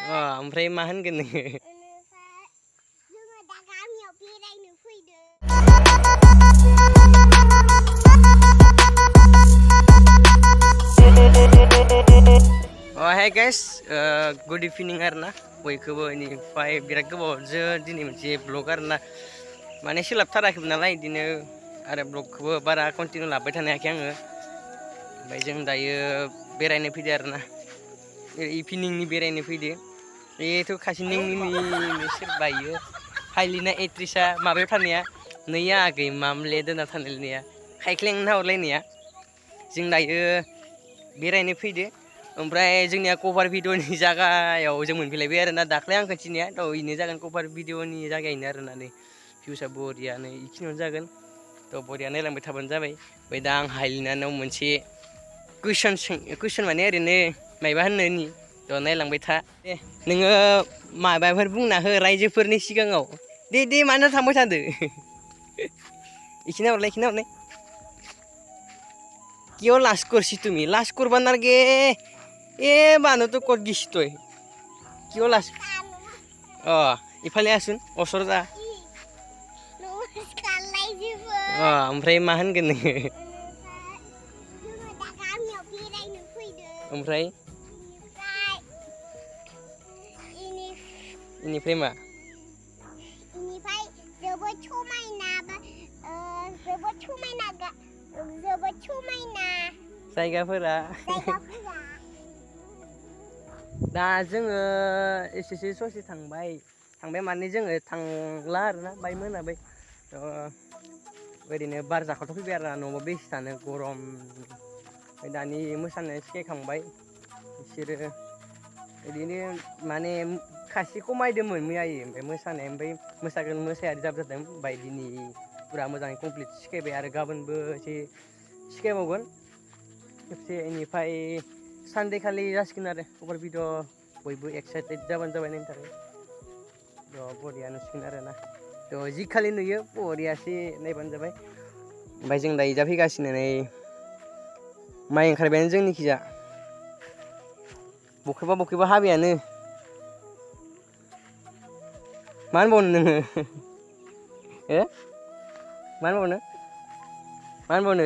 ओमफ्राय मा होनगोन नोङो? जोङो दा गामियाव बेरायनो फैदों। Hey guys, good evening arna. बयखौबो इनिफ्राय बिराद गोबावजों दिनै मोनसे ब्लग आरोना माने सोलाबथाराखैमोन नालाय बिदिनो आरो ब्लगखौबो बारा कन्टिनिउ लाबाय थानो हायाखै आङो। ओमफ्राय जों दायो बेरायनो फैदो आरोना इभिनिंनि बेरायनो फैदो। बेथ' खासिनिंनि सोरबा इयो फाइलिना एक्ट्रिसा माबायाव थानाया नैया आगै मामले दोना थानायनिया खायख्लेंना हरलायनाया जों दायो बेरायनो फैदो। ओमफ्राय जोंनिया कभार भिडिअ'नि जागायाव जों मोनफैलायबाय आरोना दाख्लै आं खोन्थिनाया थ' इनो जागोन कभार भिडिअ'नि जागायनो आरोना नै भिउसा बरियानो इखिनियावनो जागोन थ' बरिया नायलांबाय थाबानो जाबाय। ओमफ्राय दा आं हायलिनानाव मोनसे कुइसन माने ओरैनो मायबा होननो थ' नायलांबाय था दे नोङो माबाफोर बुंना हो रायजोफोरनि सिगाङाव दे मानो थांबाय थादो इखिना हरलाय কিয় লাজ করছি তুমি লাজ করবা নাগে এ মানুহ তো কত গেছি তই কিয় লাজ ইফালে আসুন অসর যা ओमफ्राय मा होनगोन नोङो? जोङो दा गामियाव बेरायनो फैदों। ओमफ्राय इनिफ्राय मा? इनिफ्राय जोबोद समायना जायगाफोरा दा जोङो एसेसो ससे थांबाय माने जोङो थांला आरोना बाय मोनाबाय ओरैनो बार जाखावथ' फैबाय आरोना न'आव बेसे थानो गरम ओमफ्राय दानि मोसानो सिखायखांबाय बिसोरो बिदिनो माने खासि खमायदोंमोन मैयायो ओमफ्राय मोसानाय ओमफ्राय मोसाया रिजार्भ जादों ओमफ्राय दिनै फुरा मोजाङै कमप्लिट सिखायबाय आरो गाबोनबो एसे सिखायबावगोन खेबसे इनिफ्राय सानदे खालि जासिगोन आरो कभार भिडिअ बयबो एक्साइटेड जाबानो जाबाय नायनो थाखाय थ' बरिया नुसिगोन आरोना थ' जि खालि नुयो बरियासो नायबानो जाबाय। ओमफ्राय जों दायो जा फैगासिनो नै माइ ओंखारबायानो जोंनिखिजा बखेबा हाबायानो मा होनबावनो नोङो हो मा होनबावनो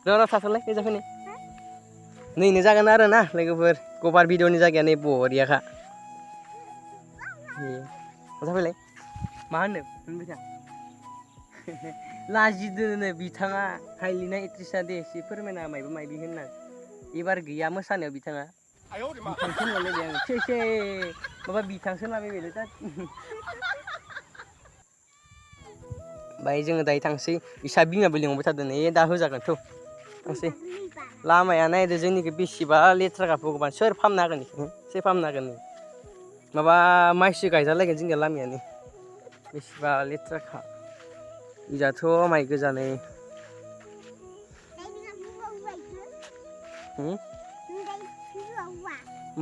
र' थाथ'लाय गोजा फैनो नैनो जागोन आरोना लोगोफोर कभार भिडिअ'नि जायगाया नै बरियाखा फैलाय मा होनो होनबाय था लाजिदोनो बिथाङा हाइलिना एक्ट्रिसा दे एसे फोरमायना मायबा मायबि होनना एबार गैया मोसानायाव बिथाङा बिथांसो होनलायलायबाय आङो से माबा बिथांसो होनलाबायबायलै दा ओमफ्राय जोङो दायो थांसै इसा बिमाबो लिंहरबाय थादों नै दा होजागोनथ' थांसै लामाया नायदो जोंनिखौ बेसेबा लेथ्राखा भगबान सोर फाहामनो हागोन बेखौ सोर फाहामनो हागोन माबा माइसो गायजालायगोन जोंनिया लामायानो बेसेबा लेथ्राखा इजाथ' माइ गोजानै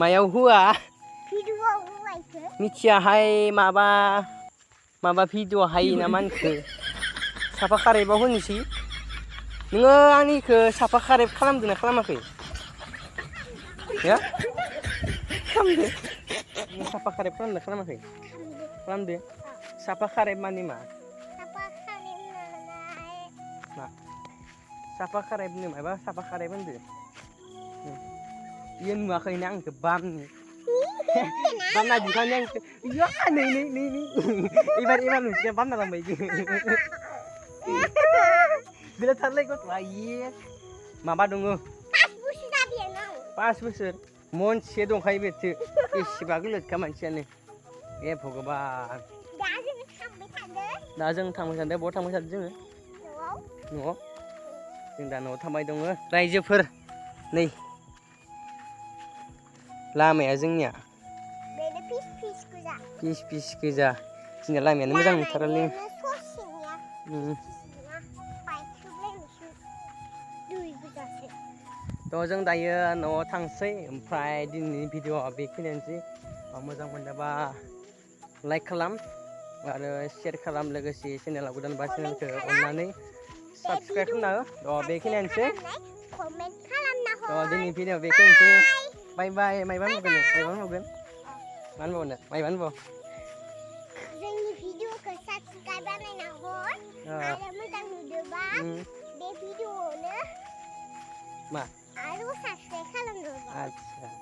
मायाव होआ मिथियाहाय माबा भिडिअ हायो ना मानखो साफा खारेबाव होनोसै नोङो आंनिखौ साफा खारेब खालामदोंना खालामाखै खालामदो साफा खारेब खालामदों खालामाखै खालामदो साफा खारेब माने मा साफा खारेबनो माबा साफा खारेब होनदो इयो नुवाखैना आंखौ बामनि बामना दिखांनो आंखौ नै एबार नोंसिना बामना लांबाय बिराद थारलाय गथ'आ इयो माबा दङ 5 बोसोर मनसे दंखायो बेथो बेसेबा गोलोदखा मानसियानो ए भगबान दा जों थांबाय थादों बहा थांबाय थादों जोङो न'आव जों दा न'आव थांबाय दङ रायजोफोर नै लामाया जोंनिया फिस गोजा जोंनिया लामायानो मोजां नंथारालै थ' जों दायो न'आव थांसै ओमफ्राय दिनैनि भिडिअ'आ बेखिनियानोसै मोजां मोनोबा लाइक खालाम आरो शेयार खालाम लोगोसे चेनेलाव गोदानबा चेनेलखौ अननानै साबस्क्राइब खालामना हो थ' बेखिनियानोसै कमेन्ट खालामना थ' हर दिनै भिडिअ बेखिनिसै बाय बाय मायबा होनबावगोन मायबा होनबावगोन मा होनबावनो मायबा होनबाव जोंनि भिडिअखौ साबस्क्राइब बानायना हर आरो मोजां नुदोंबा बे भिडिअआवनो मा आरो साबस्क्राइब खालामदो आच्छा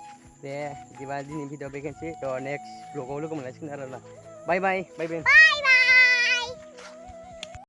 दे बिदिबा दिनै भिडिअ बेखिनिसै थ' नेक्स्ट ब्लगाव लोगो मोनलायसिगोन आरोना बाय बाय बाय बाय